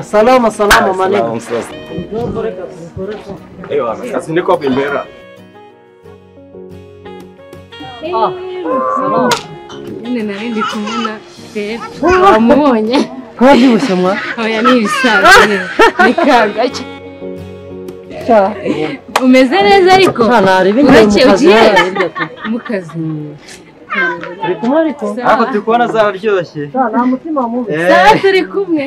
Salama salama maneno. Ewa, sasa niko hapo imbera. Salama. Nyine nari ndi kumwe na Pepe. Wamubonye? Wabyibushye mwa? Oya ni ibisanzwe. Ni kagace. Umeze neza ariko? Nari ugiye mu kazi. Turi kumwe ariko? Ariko turi kubona zararyoshye. Nta mutima mubi. Sawa turi kumwe.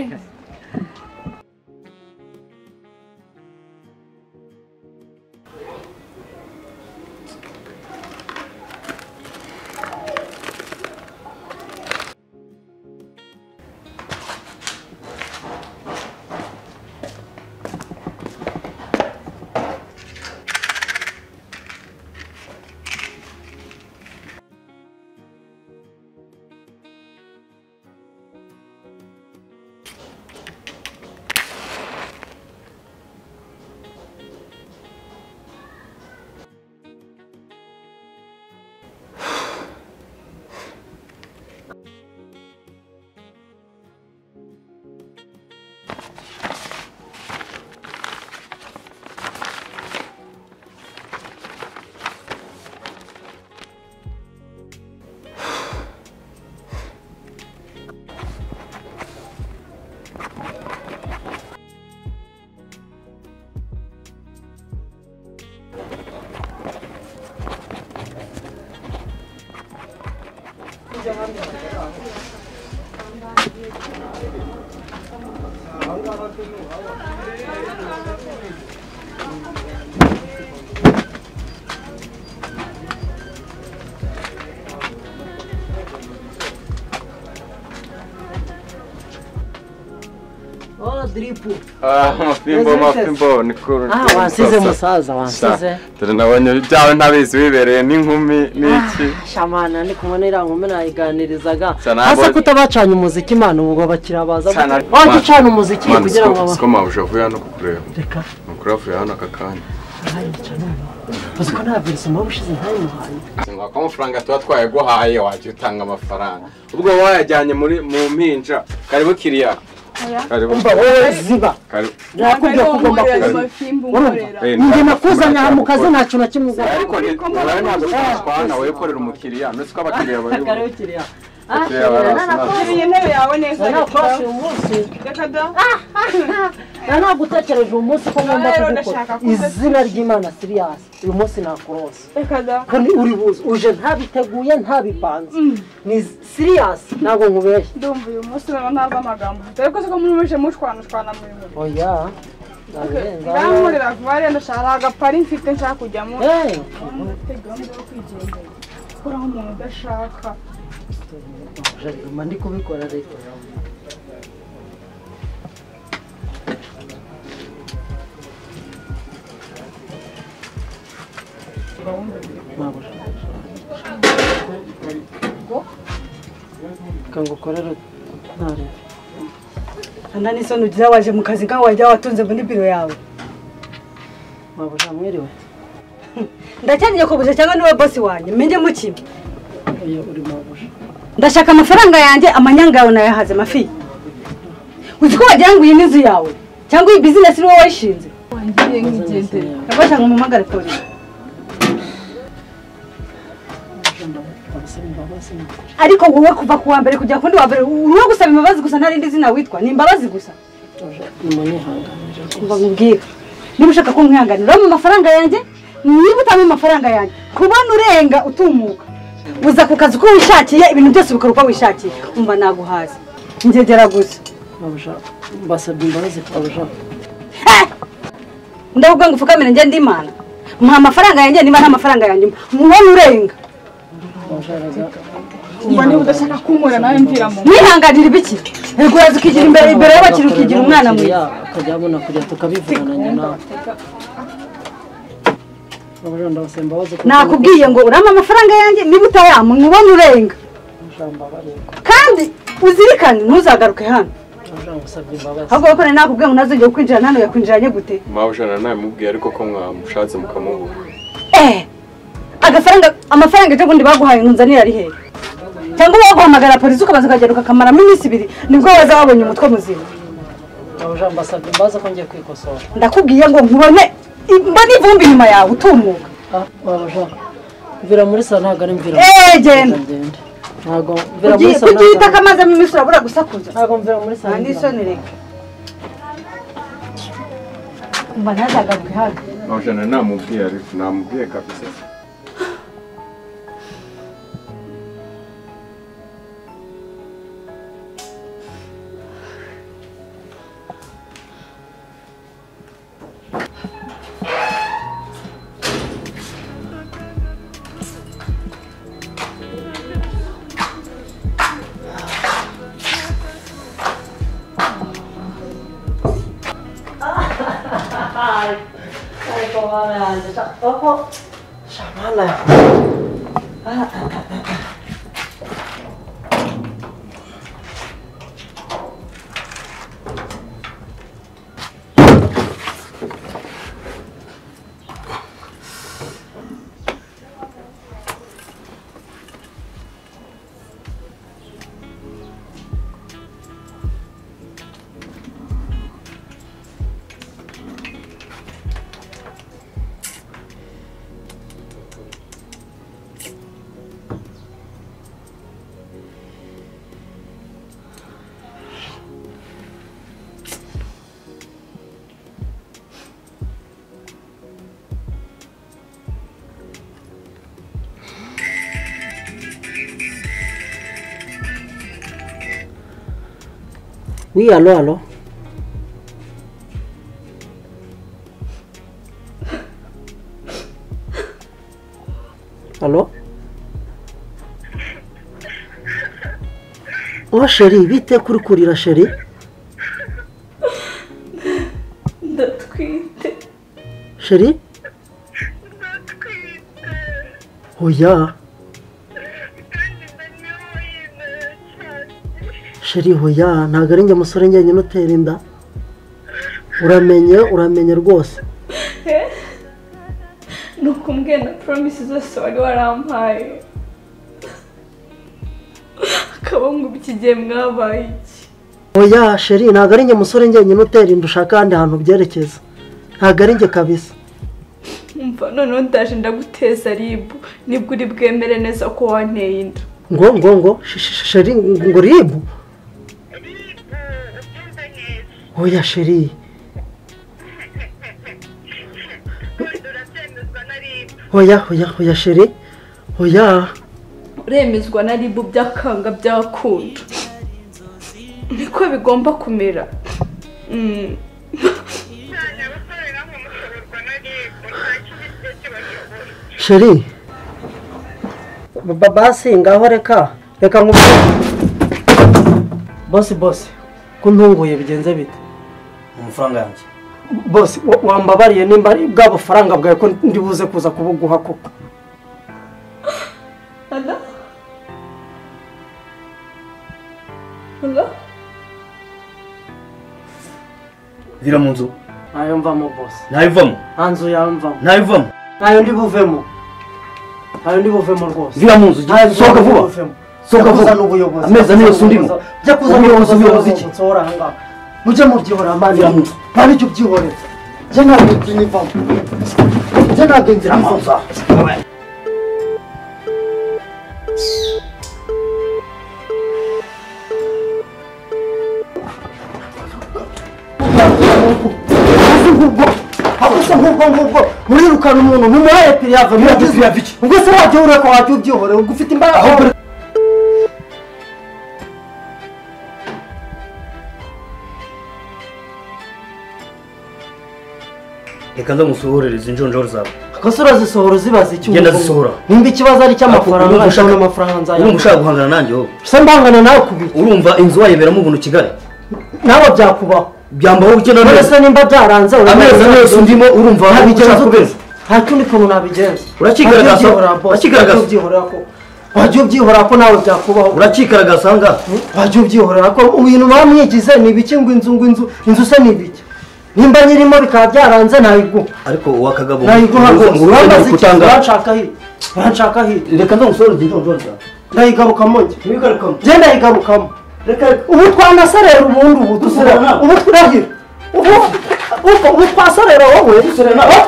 Oh, dripu. Ah, mafimbo mafimbo ni kuru. Ah, wansize musaza wansize. Dore nabonye ibyawe ntabizi wibereye n'inkumi n'iki. Shamana ndi kumwe n'ira nkumi nayiganirizaga. Hasa kutabacanye umuziki Imana ubwo bakirabaza. Wajya ucana umuziki kugira ngo siko mabuje avuye hano kukureba. Reka. Nukuri avuye hano aka kanya. Uzi ko nta verisoma ubushize ntayimuhaye. Ngo ko amafaranga tuba twayaguhaye wajya utanga amafaranga. Ubwo wayajyanye muri mu mpinja. Karibu kiriya. Umva wowe ziba. Nakubwiye ko ugomba kuza. Njye nakuzanye aha mu kazi nta kintu na kimwe uzana. Ariko wowe ntabwo twashwana wowe korera umukiriya. Ndetse ko abakiriya bari. Karibu kiriya. Iyi ntebe yawe neza. Nakwashe umunsi. Reka da. Nagutekereje umunsi ko ngomba kugukora. Izina ry'Imana serious. Uyu munsi nakurose. Reka da. Ko uri buze uje ntabiteguye ntabipanze. Ni serious ntabwo nkubeshye. Ndumva uyu munsi rero ntazi amagambo. Ariko siko muri muje mushwana muri muri. Oya. Ndankurira vuba rero ndashaka agapari mfite nshaka kujyamo. Mfite gahunda yo kwigendera. Koraho umuntu udashaka. Ndi kubikora rero. Kangukorera ntare. Anda n'isoni ugira waje mu kazi kawe wajya watunze muri biro yawe. Mabuja mwiriwe. Ndacyaniye ko buja cyangwa niwe boss wanjye menye muki. Oya uri mabuja. Ndashaka amafaranga yanjye amanyanga yawe nayahaze mafi. Uzi ko wagira ngo iyi ni inzu yawe cyangwa iyi business ni wowe wayishinze. Wangiye nkigendera. Ndabasha ngo mpamagare polisi. Ariko wowe kuva kuwa mbere kujya kundi wa mbere uruwo gusaba imbabazi gusa nta rindi zina witwa ni imbabazi gusa. Mbabwira niba ushaka ko nkwihanganira mu mafaranga yanjye niba utampa amafaranga yanjye kubona urenga utumuka uza ku kazi uko wishakiye ibintu byose ubikora uko wishakiye umva naguhaza ngegera gusa. Mbasabye imbabazi mabuja. Ndakubwira ngo upfukamire njye ndi Imana mpa amafaranga yanjye niba nta mafaranga yanjye mubona urenga. Umva niba udashaka kunkora nawe mvira mu. Mwihanganira ibiki? Ego uraza ukigira imbere imbere y'abakiri ukigira umwana mwiza. Akajya abona kujya tukabivugana njye nawe. Nakubwiye ngo urampa amafaranga yanjye niba utayampa nkubona urenga. Kandi uzirikane ntuzagaruke hano. Ahubwo ko nakubwiye ngo ntazongere kwinjira hano yakwinjiranye gute? Mabuja namubwiye ariko ko mwamushatse mukamubura. Agafaranga amafaranga ejo bundi baguhaye ngo nzanire ari hehe? Cyangwa baguhamagara polisi ukabaza ukagenda ukakamaramo iminsi ibiri nibwo waza wabonye umutwe muzima. Mabuja mbasabye imbabazi ko ngiye kwikosora. Ndakubwiye ngo nkubone mbone ivumbi inyuma yawe utumuka. Mabuja mvira muri salo ntabwo ari mvira. Genda. Ntabwo mvira muri salo. Kuki utaka amazi amwe iminsi urabura gusakuza? Ntabwo mvira muri salo. Nta n'isoni reka. Umva ntazagaruke hano. Mabuja namubwiye ariko namubwiye kabisa. Oui, allô, allô. Allô? Oh chérie, bite kuri kurira chérie? Sheri? Oya. Sheri hoya ntago ari njye musore njyenyine utera inda. Uramenye uramenye rwose. Nuko mbwiye na promise zose wari warampaye. Akaba ngo iki gihe mwabaye iki? Oya sheri ntago ari njye musore njyenyine utera inda ushaka ahandi hantu byerekeza. Ntago ari njye kabisa. Umva noneho ndaje ndaguteza ribu nibwo uri bwemere neza ko wanteye inda. Ngo ngo ngo sheri ngo ribu? Oya sheri. Oya oya oya sheri. Oya. Uremezwa na ribu byakanga byakunda. Niko bigomba kumera. Sheri. Basi ngaho reka reka nkubwire. Bosi bosi kuntunguye bigenze bite? Amafaranga yanjye. Bosi wambabariye nimba ari bwa bufaranga bwawe ko ndibuze kuza kubuguha koko. Hello? Hello? Vira mu nzu. Nayo mvamo bosi. Nayo mvamo. Nta nzu yamvamo. Nayo mvamo. Nayo ndi buvemo. Nayo ndi buvemo rwose. Vira mu nzu sohoka vuba. Sohoka vuba. Amezi ane yose undimo. Jya kuzana ubuyobozi iki? Nsohora aha ngaha. Mujye mubyihorera mani. Nta n'icyo ubyihorera. Njye ntabwo inzira ivamo. Njye ntabwo inzira ivamo. Nkubwo murirukana umuntu mumuhaye piriave muragize iki? Ubwo se wajya ureka wajya ubyihorera ubwo ufite imbaraga. Reka nza musohorereze injonjoro zawe. Akose urazisohora uzibaza iki? Ngenda zisohora. Nimba ikibazo ari cy'amafaranga ushaka amafaranga nzaya. Urumva ushaka guhangana nanjye wowe? Se mbangana nawe kubiki? Urumva inzu wayeberamo ubuntu Kigali? Nawe byakubaho. Byambaho uke none. None se nimba byaranze amezi ane yose ndimo urumva nabigenza ute? Nta kundi kuntu nabigenza. Urakigaragaza? Urakigaragaza? Wajya ubyihorera ko nawe byakubaho. Urakigaragaza aha ngaha? Wajya ubyihorera ko ibintu bamwigize ni ibiki ngo inzu ngo inzu inzu se ni ibiki? Nimba nyirimo bikaba byaranze nayiguha. Ariko uwakagabo nayiguha rwose. Urambaza iki? Uranshaka hirya. Uranshaka hirya. Reka nza ngusohoreze injonjoro zawe. Ndayigarukamo njye. Ntiwigarukamo. Njye ndayigarukamo. Reka ubu twanaserera ubundi ubu duserera ubu turahira. Ubu twaserera wowe. Ubu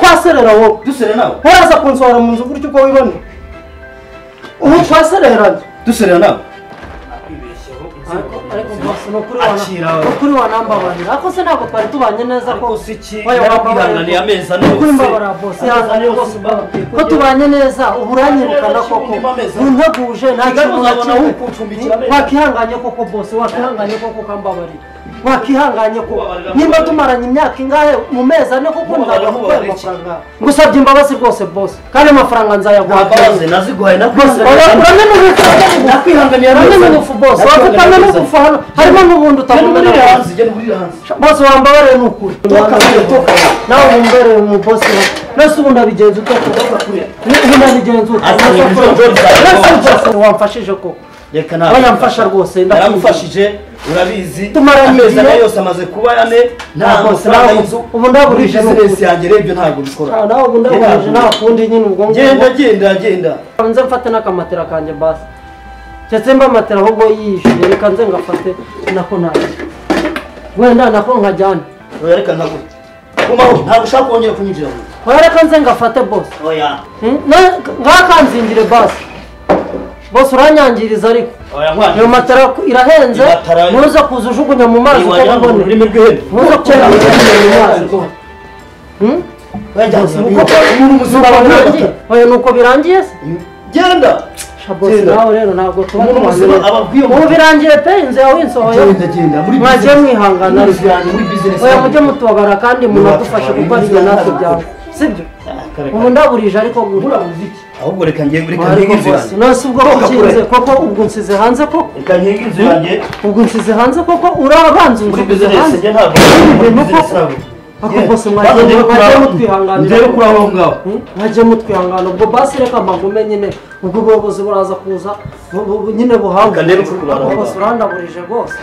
twaserera wowe. Duserera nawe. Uraza kunsohora mu nzu gutyo uko wiboneye. Ubu twaserera njye. Duserera nawe. Ariko boss no kuri wanambabarira. Ariko se ntabwo twari tubanye neza ko warabihanganiye amezi ane yose. Mbabarira boss ihangane rwose ko tubanye neza ubu uranyirukana koko. Unteguje nta kintu na kimwe. Wakihanganye koko boss wakihanganye koko kambabarira. Wakihanganye koko. Nimba tumaranye imyaka ingahe mu mezi ane koko nzagakupa amafaranga. Ngusabye imbabazi rwose boss kandi amafaranga nzayaguha. Imbabazi naziguhaye nakwihanganye. Uramenye ubufu boss. Wakupana n'ubufu hano harimo n'ubundi utabona. Boss wambabarire ni ukuri. Nawe umbereye umu boss. Nese ubundi abigenza ute? Ubundi abigenza ute? Wamfashije koko. Reka nawe. Wamfasha rwose ndagufashije urabizi. Tumaranye amezi ane yose amaze kuba yane nta mafaranga y'inzu. Ubu ndaburije business yanjye rero ibyo ntabwo bikora. Nawe ubu ndaburije nta kundi nyine ubwo ngubwo. Genda genda genda. Nze mfate n'akamatera kanjye basi. Cyetse mba matera ahubwo yishyuye reka nze ngafate nako naje. Wenda nako nkajyana. Oya reka nkaguhe. Kumaho ntabwo ushaka kongera kunyinjira. Oya reka nze ngafate boss. Oya. Ngakanzingire basi. Boss uranyangiriza ariko. Oya nkwana. Iyo matera irahenze. Ntuza kuza ujugunya mu mazi uko ubibona. Ururimi rw'ihene. Ntuza kuza ujugunya mu mazi. Oya nuko birangiye se? Genda. Boss nawe rero ntabwo tuba tubanye. Ubu birangiye pe inzu yawe insohoye. Mwagiye mwihangana. Oya mujye mutubabara kandi munadufashe kuko ari ibyo natwe byawe. Sibyo? Ubu ndaburije ariko gura. Ahubwo reka ngiye reka nkinge inzu yanjye. None ubwo ukinze koko ubwo nsize hanze koko. Reka nkinge inzu yanjye. Ubwo nsize hanze koko urabanza muri business njye ntabwo. Ako bose mwagiye mutwihanganira. Ndebe kuri aho ngaho. Mwagiye mutwihangana ubwo basi reka magume nyine ubwo ubuyobozi buraza kuza nyine buhawe. Ndebe kuri aho ngaho. Bose urandaburije rwose.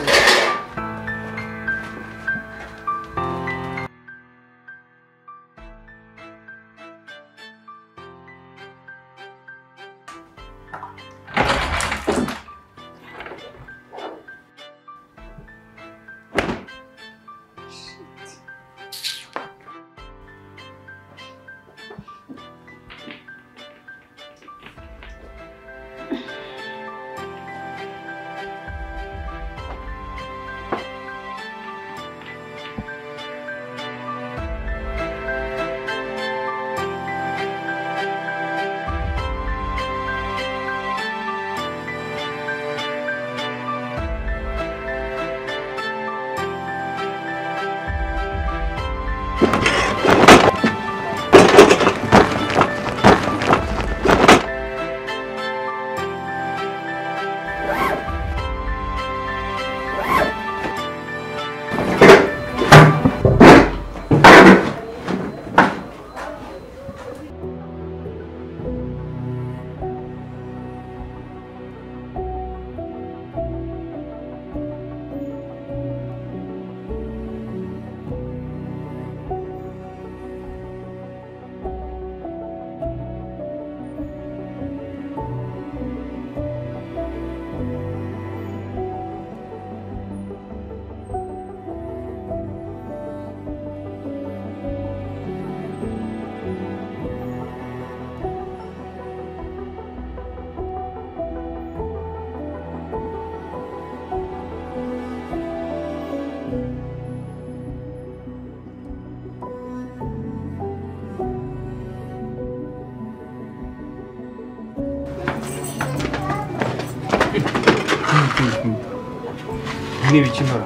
Nibiki nora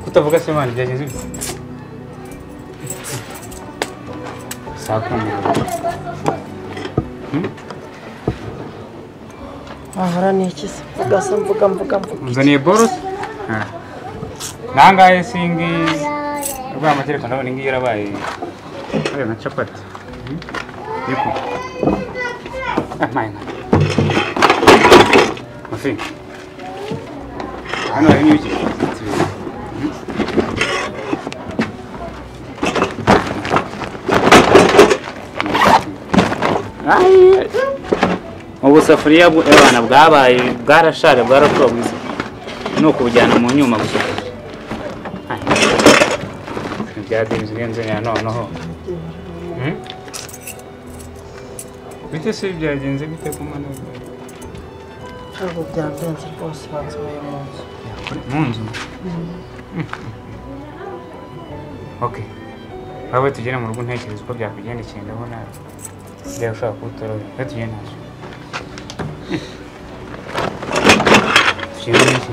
kutavuga se mani byagenze bite sakumira ahora ni iki se mvuga mvuga mvuga mvuga nzaniye boros nangaye singi rwa amatereko ndabona ingi yarabaye ari nka capati yiko amaye mafi hano hari n'ibiki ubu safuriya abana bwabaye bwarashaje bwarakubwiza ni ukubujyana mu nyuma gusa byagenze ngenze noneho bite se byagenze bite ku mwana ntabwo byagenze rwose bansohoye mu nzu mu nzu okay aho tugera mu rugo ntekereza uko byakugendekeye ndabona byashobora kuwutora reka tugende ntacyo tugende n'iki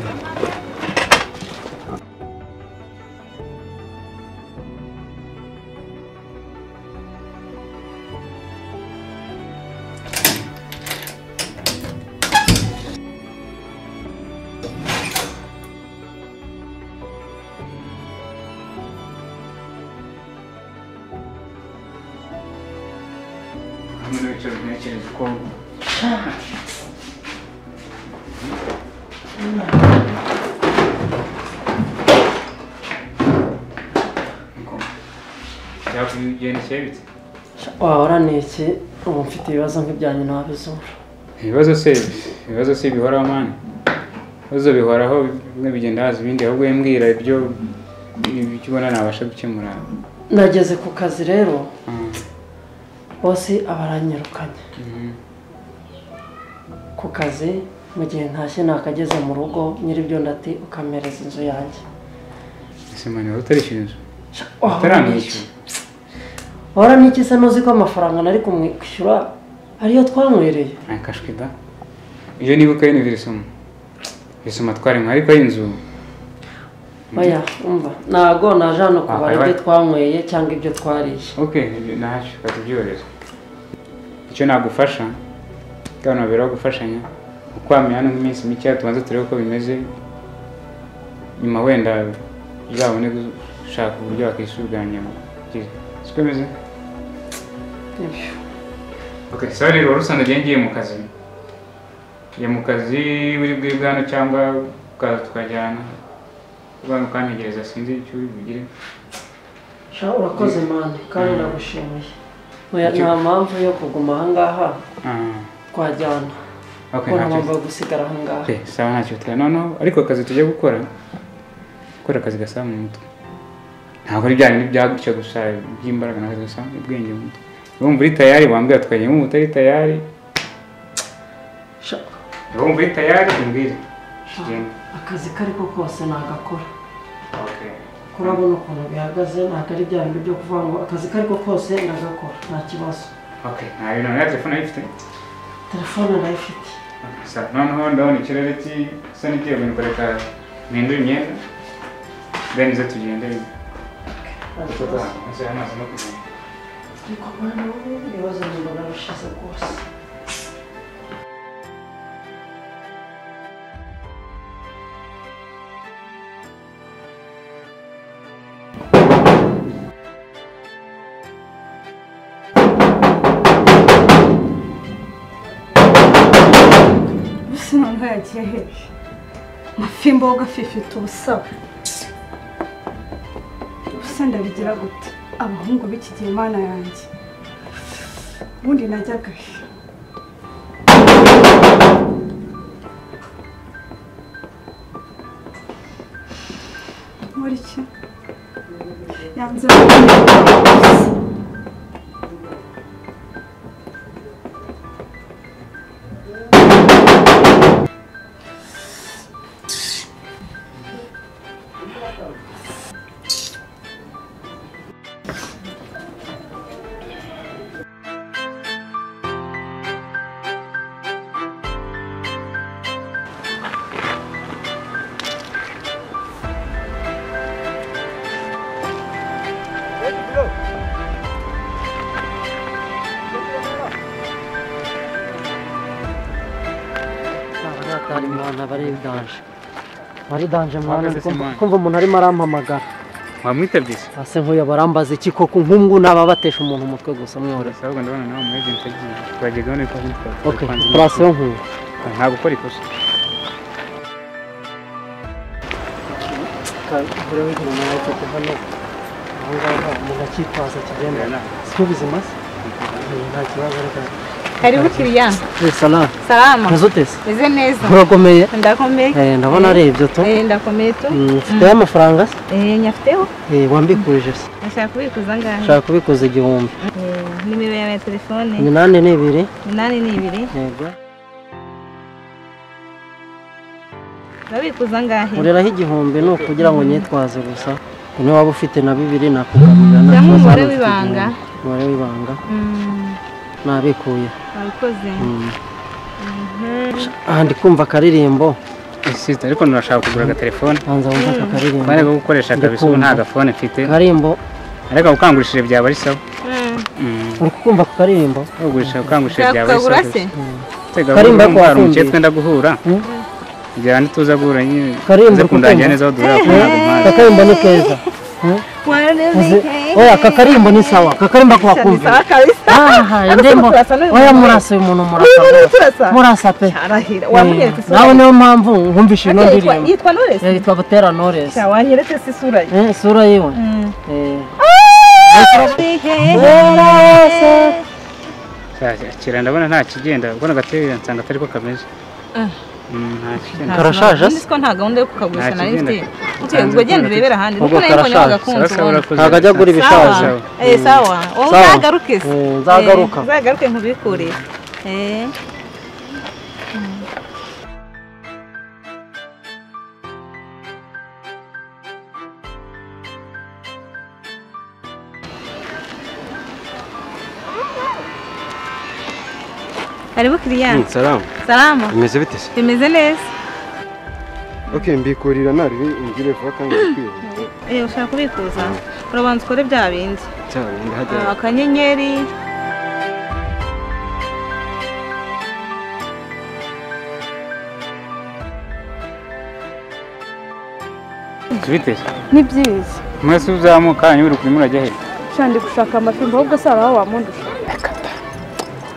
Wahora ni iki ubu mfite ibibazo nk'ibya nyina wabizura ibibazo se bihoraho mani ibibazo bihoraho bimwe bigenda haza ibindi ahubwo mbwira ibyo ubona nabasha gukemura nageze ku kazi rero bose abaranyirukanye ku kazi mu gihe ntashye nakageze mu rugo nyir'ibyo ndati ukamereza inzu yanjye ese mani wari utarishyura inzu utaramwishyura wahora n'iki se ntuzi ko amafaranga nari kumwishyura ariyo twanywereye kashwi da iyo nibuka ni visuma twarimo ariko inzu oya umva ntago naje hano kubara ibyo twanyweye cyangwa ibyo twariye okay ntacyo katubyoreza icyo nagufasha kandi babera gufashanya ukwamya hano nk'iminsi mike tubanze turebe uko bimeze nyuma wenda Uzabone gushaka uburyo wakisuganya. Siko bimeze? Okay, sorry rero usanga ngiye mu kazi. Ngiye mu kazi uri bwibwe hano cyangwa ukaza tukajyana. Ubwo ukantegereza sinzi icyo ubigire. Sha urakoze man kandi ndagushimiye. Oya nta mpamvu yo kuguma aha ngaha. Twajyana. Okay, nta mpamvu yo gusigara aha ngaha. Okay, sawa ntacyo bitwaye. Noneho ariko akazi tujya gukora akazi gasaba mu mutwe. Ntabwo ari bya bindi byagutya gusa by'imbaraga n'akazi gasaba ubwenge mu mutwe. Wumva uri tayari wambwira tukajya mu utari tayari. Sha wumva uri tayari umbwire. Akazi kariko kose nagakora. Okay. Kurabona ukuntu bihagaze ntabwo ari bya bindi byo kuvuga ngo akazi kariko kose ndagakora nta kibazo. Okay, nta bintu na telefone ayifite? Telefone ndayifite. Okay, sawa. Noneho ndabona ikirere gisa n'igiye guhinduka reka mpindure imyenda. Then ize tugende. Okay. Amazi no kugenda. Ariko mwana ibibazo mbona bishize rwose. Yagiye hehe mafi mboga fifite ubusa ubusa ndabigira gute abahungu b'iki gihe Mana yanjye ubundi najyaga he muri iki yanze Bari danje mwana kumva umuntu arimo arampamagara. Wamwitabye se? Ase nkuya barambaza iki koko nkungu naba batesha umuntu umutwe gusa mwihore. Ahubwo ndabona nawe mu agent agiye. Twagiye gahunda ko Okay, operation nkungu. Nta gukora ikosa. Kare wigira nawe ko hano. Aho ngaho umuntu akitwaza kigenda. Siko bizima se? Nta kibazo reka. Karibu kiriya. Salama. Salama. Meze Meze neza. Urakomeye? Ndakomeye. Ndabona ari ibyo to. Ndakomeye to. Ufite amafaranga se? Nyafiteho. Wambikurije se? Nashaka kubikuza angahe? Nshaka kubikuza 1000. Nimero yawe ya telefone? 82. 82. Yego. Urabikuza angahe? Ureraho 1000 ni ukugira ngo nyitwaze gusa. Niba waba ufite na 2 nakugarurira na kibazo. Umubare w'ibanga. Umubare w'ibanga. Nabikuye. Wabikoze. Aha ndi kumva akaririmbo. Sister ariko nurashaka kugura agatelefone. Banza wumva aka karirimbo. Bari gukoresha kabisa ubu nta gafone mfite. Karimbo. Ariko ukangurishije byaba ari sawa. Uri kumva ako karirimbo? Ugurisha ukangurishije byaba ari sawa. Karimbo ko wakumviye twenda guhura. Kugira ntituza guhura nyine. Karimbo kundangira neza aho duhura ko ntabwo mpazi. Akarimbo ni keza. Oya kakarimbo ni sawa. Kakarimbo ko wakumva. Aha, ndembo. Oya murasa uyu muntu murasa. Murasa pe. Arahira. Wamunyeretse isura. Nawe niyo mpamvu nkumvishe ino ndirimbo. Yitwa Knowless? Yitwa Butera Knowless. Sha wanyeretse se isura ye. Isura yiwe. Akira ndabona nta kigenda. Ubwo nagateye nsanga atari ko kameze. Karashaje se? Niko nta gahunda yo kukagurisha nari mfite. Utuye ubwo genda urebera ahandi. Nuko nayo mbonye agakunze. Ntabwo ajya agura ibishaje. Sawa. Wowe uzagaruke se. Nzagaruka. Uzagaruke nkubikure. Karibu kiriya. Salama. Salama. Bimeze bite se? Bimeze neza. Okay, mbikurira nari ingire vuba kandi ndikwihuta. Ushaka kubikuza? Urabanza ukore bya bindi. Cyane ndahagera. Akanyenyeri. Tubiteze. Ni byiza. Mwese uzamuka nyuri kuri murajya he? Shandi gushaka amafi ahubwo sara aho wamundusha.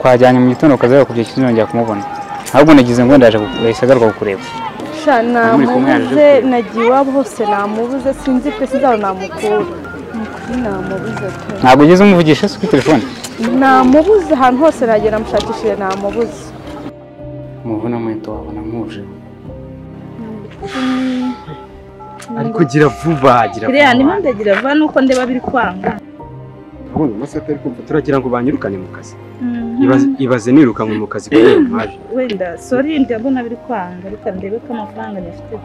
Twajyanye mu gitondo kazaga kubye kinongera kumubona. Ahubwo nagize ngo ndaje yahise agaruka kukureba. Shana namubuze nagiye iwabo hose namubuze sinzi pe sinzaba namukura. Mukuri namubuze pe. Ntabwo ugeze umuvugisha kuri telefone? Namubuze ahantu hose nagera mushakishije namubuze. Muvuna mweto wabona nkuje. Ariko gira vuba gira. Iriya nimo ndagira vuba nuko ndeba biri kwanga. Ubundi umusatari kumva turagira ngo banyirukane mu kazi. Ibaze nirukanwe mu kazi kubera maje. Wenda sorry ndabona biri kwanga reka ndebe ko amafaranga nyafite.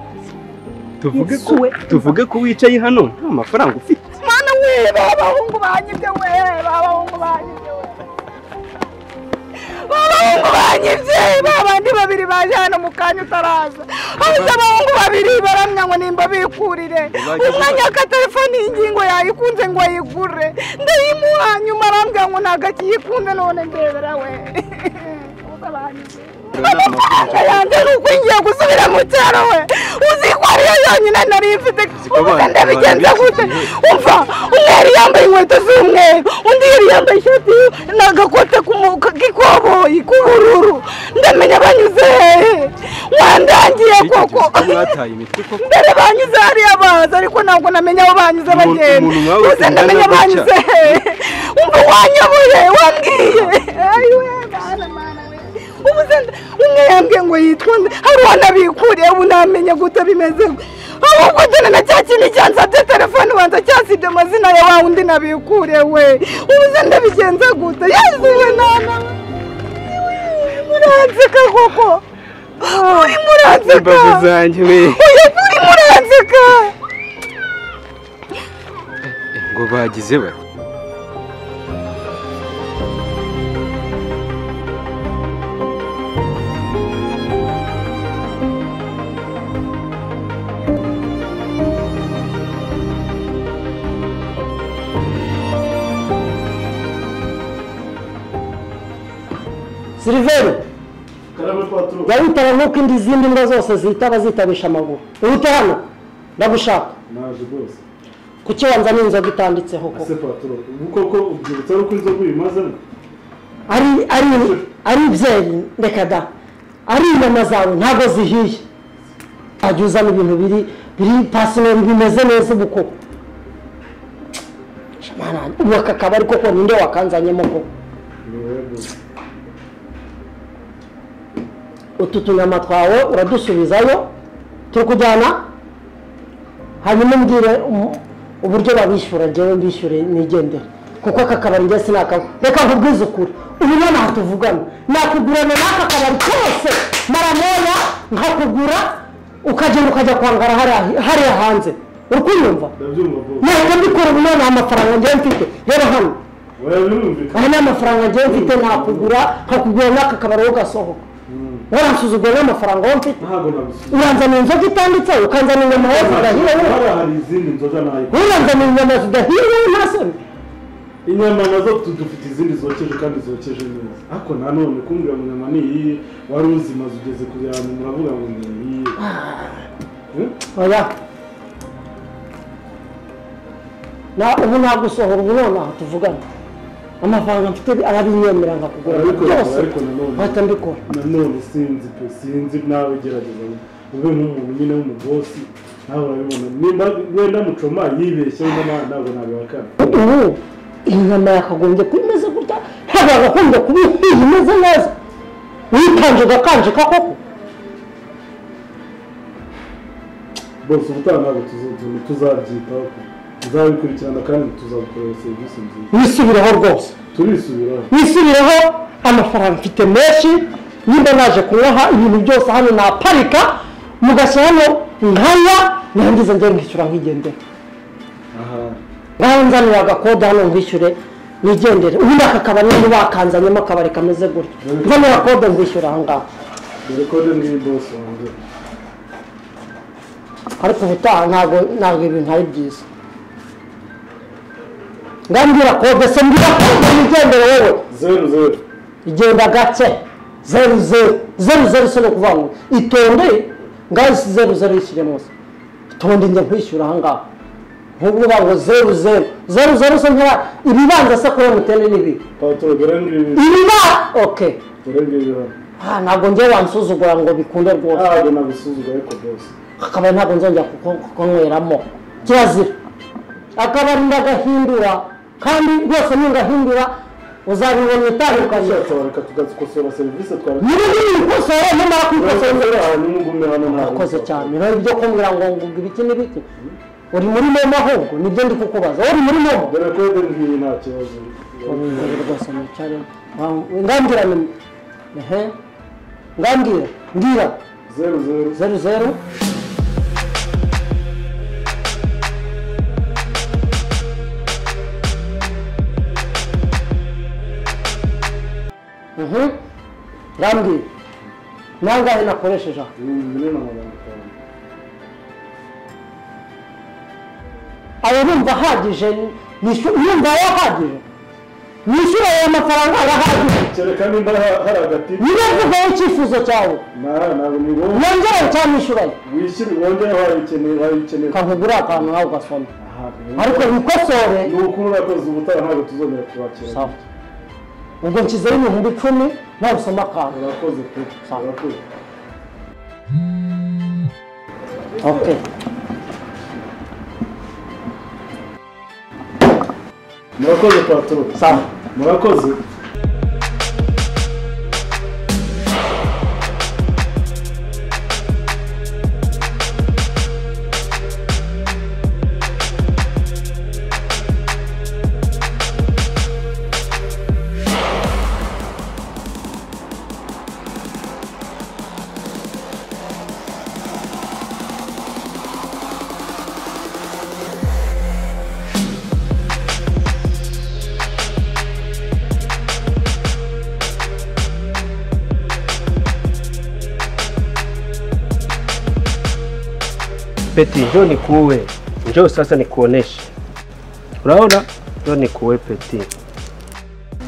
Tuvuge ko wicaye hano nta mafaranga ufite. Mana we babahungu banyibye we babahungu banyibye we. Babahungu banyibye babandi babiri baje hano mu kanya utaraza. Abuze abahungu babiri baramya ngo nimba bikurire. Umwanya ka telefone y'ingingo yayikunze ngo ayigure. Ndayimuha nyuma arambwira ngo nagakiyikunze none ndebera we. Amafaranga yanjye nuko ngiye gusubira mu cyaro we. Uzi ko ariyo yonyine nari mfite. Ndabigenza gute? Umva umwe yari yambaye inkweto z'umweru, undi yari yambaye ishati n'agakote k'ikoboyi k'ubururu. Ndamenya banyuze hehe? Wandangiye koko. Mbere banyuze hariya baza ariko ntabwo namenya aho banyuze bagenda. Gusa ndamenya banyuze hehe? Umva wanyoboye wambwiye. Ayiwe bana mana we. Umwe yambwiye ngo yitwa hari uwanabikuriye ubu namenye gute bimeze. Ahubwo dore na cya kintu cyansabye telefone ubanza cyasibye amazina ya wa undi nabikuriye we. Ubu se ndabigenza gute? Yezu we nana muranseka koko. Uri muranseka. Imbavu zanjye we. Oya uri muranseka. Ngo bagize bati. Silvero yawitaba nk'uko indi zindi mbwa zose zitaba zitabisha amaguru. Uhite hano ndagushaka. Naje rwose. Kuki wanzaniye inzoga itanditseho koko? Ese patro, ubu koko ubyibutsa ari uko inzoga uyimazemo? Ari ibyeri reka da. Ari inyama zawe ntabwo zihiye. Wajya uzana ibintu biri pasineri bimeze neza ubu koko. Ubu aka kabari koko ninde wakanzanyemo koko? Utu tunyama twawe uradusubizayo turi kujyana hanyuma umbwire uburyo babishyura njyewe mbishyure nigendere kuko aka kabari njye sinakanywa. Reka nkubwize ukuri ubu nonaha tuvugana nakugurana n'aka kabari kose maramoya nkakugura ukagenda ukajya kwangara hariya hanze. Uri kunyumva? Nahita mbikora ubu nonaha amafaranga njyewe mfite rero hano aya ni amafaranga njyewe mfite nakugura nkakugura n'aka kabari wowe ugasohoka. Waransuzugura n'amafaranga wowe mfite. Uranzanira inzoga itanditse ukanzanira inyama wowe zidahiye. Uranzanira inyama zidahiye nta soni. Inyama nazo dufite izindi zokeje kandi zokeje neza. Ariko nanone kumbwira ngo inyama ni iyi wari uzimaze ugeze kugira ngo muravuga ngo ni iyi. Oya. Na ubu nagusohora ubu nonaha tuvugana. Amafaranga mfite arabinyemera nkakugura byose. Bahita mbikora. Nanone sinzi pe sinzi nawe gerageza ube nk'umuntu nyine w'umubosi nawe urabibona nimba wenda mucoma yibeshye wenda ntabwo nabihakana. Ubu inyama yakagombye kuba imeze gutya ntabwo yakagombye kuba imeze neza. Wikanje ugakanjika koko. Bose ubutaha ntabwo tuzabyitaho. Tuzabikurikirana kandi tuzagukorera serivisi nziza. Wisubireho rwose. Turisubiraho. Wisubireho amafaranga mfite menshi nimba naje kunywaha ibintu byose hano naparika mugashyira hano nkanywa nangiza njye nkishyura nkigendera. Ngaho nzanira agakode hano nkwishyure nigendere. Ubundi aka kabari niba wakanzanyemo akabari kameze gutya. Nzanira kode nkwishyura aha ngaha. Dore kode ngiyi bose wanjye. Ariko ubutaha ntabwo ibintu ari byiza. Ngambwira kode se mbwira kode nigendere wowe. 00. Igenda gake. 00. 00 se no kuvuga ngo itonde ngaho 00 ishyiremo se. Itonde njya nkwishyura aha ngaha. Nk'ubwo bango 0 0 0 0 se nkora ibibanza se kuri MTN nibi. Patro dore ngibi. Ibiba okay. Dore ngibi. Ah ntabwo ngiye wansuzugura ngo bikunde rwose. Ntabwo nagusuzugura ariko rwose. Akaba ntabwo nzongera kukunyweramo. Kirazira. Akabari ndagahindura kandi rwose ningahindura uzabibona itandukanye. Reka tugakosora serivisi twari. Niba nikosora nimara kwikosora hanyuma ugume hano ntabwo. Urakoze cyane. Rero ibyo kumbwira ngo ngo ibiki n'ibiki. Uri muri momo ahubwo nibyo ndi kukubaza. Uri muri momo? Dore kode ngiyi nta kibazo. Rwose nicare. Ngambwira ni ehe. Ngambwira ngira 0 0 0 0 Ngambwira nangahe nakoresheje aha? 4,500. Ayo numva ahagije, numva ahagije. Nishyura ayo mafaranga arahagije. Kereka nimba hari agati. Niba mvugaho icyifuzo cyawe. Ntabwo ni ngombwa. Wongere cyangwa nishyurayo? Wishyure wongere wayikeneye. Kankugura akantu nawe ugasoma. Ariko wikosore. Ni ukuri urakoze ubutaha ntabwo tuzongera kubakira. Sawa. Ubwo nshyizeho 10,000 nawe usoma akantu. Urakoze pe. Urakoze. Okay. Murakoze patro. Sawa. Murakoze. Peti, njoo nikuue. Njoo sasa nikuoneshe. Unaona? Njoo nikuue Peti.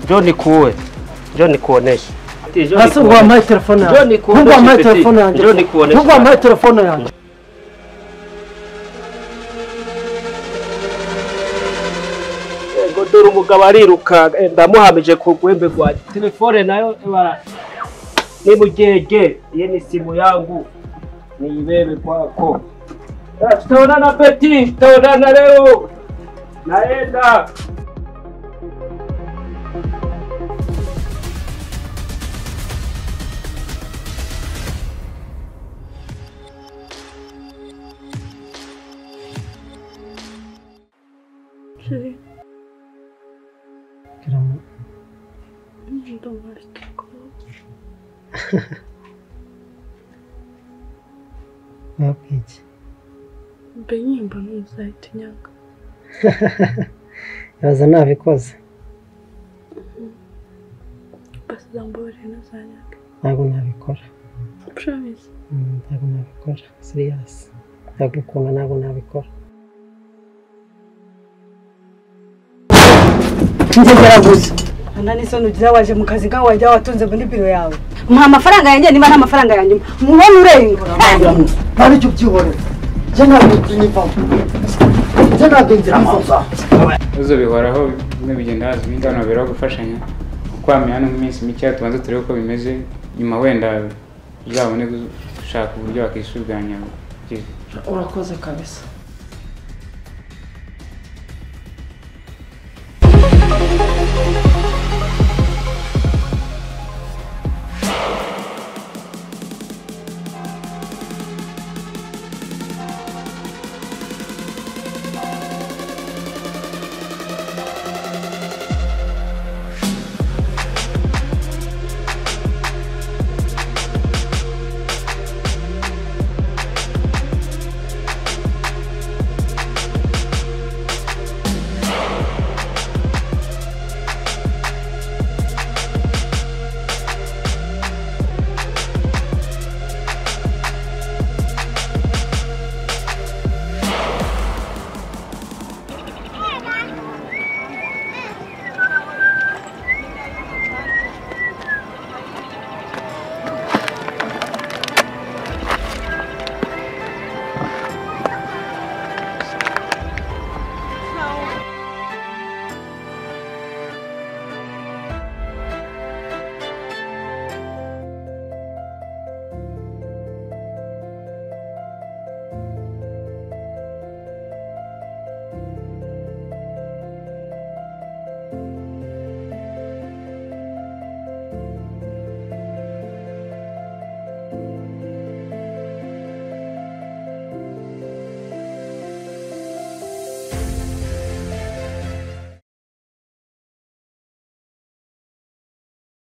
Njoo nikuue. Njoo nikuoneshe. Sasa uwampaye telefone yanjye. Njoo nikuoneshe. Uwampaye telefone yanjye. Njoo nikuoneshe. Uwampaye telefone yanjye. Ngo dore umugabo ariruka ndamuhamije ku gwembe gwa telefone nayo ebara. Ni mugege, iyi ni simu yangu. Niibebe kwako. Tutaonana Peti, tutaonana leo. Naenda. Chérie. Karama. Ndumva mfite ubwoba. Wabwiki? Mbe nyimba ntuzahita unyanga. Yaza nabikoze. Basi uzambabarire ntuzanyange. Ntabwo nabikora. Promise. Ntabwo nabikora. Serious. Ndagukunda ntabwo nabikora. Nzegeraguza. Nta n'isoni ugira waje mu kazi kawe wajya watunze muri biro yawe. Mpa amafaranga yanjye niba nta mafaranga yanjye mubona urenga. Nta n'icyo ubyihorera. Njye ntabwo nzivamo. Njye ntabwo nzivamo. Ibibazo bihoraho bimwe bigenda haza ibindi abantu baberaho gufashanya. Ukwamira hano mu minsi mike tubanze turebe uko bimeze nyuma wenda uzabone gushaka uburyo wakisuganya. Urakoze kabisa.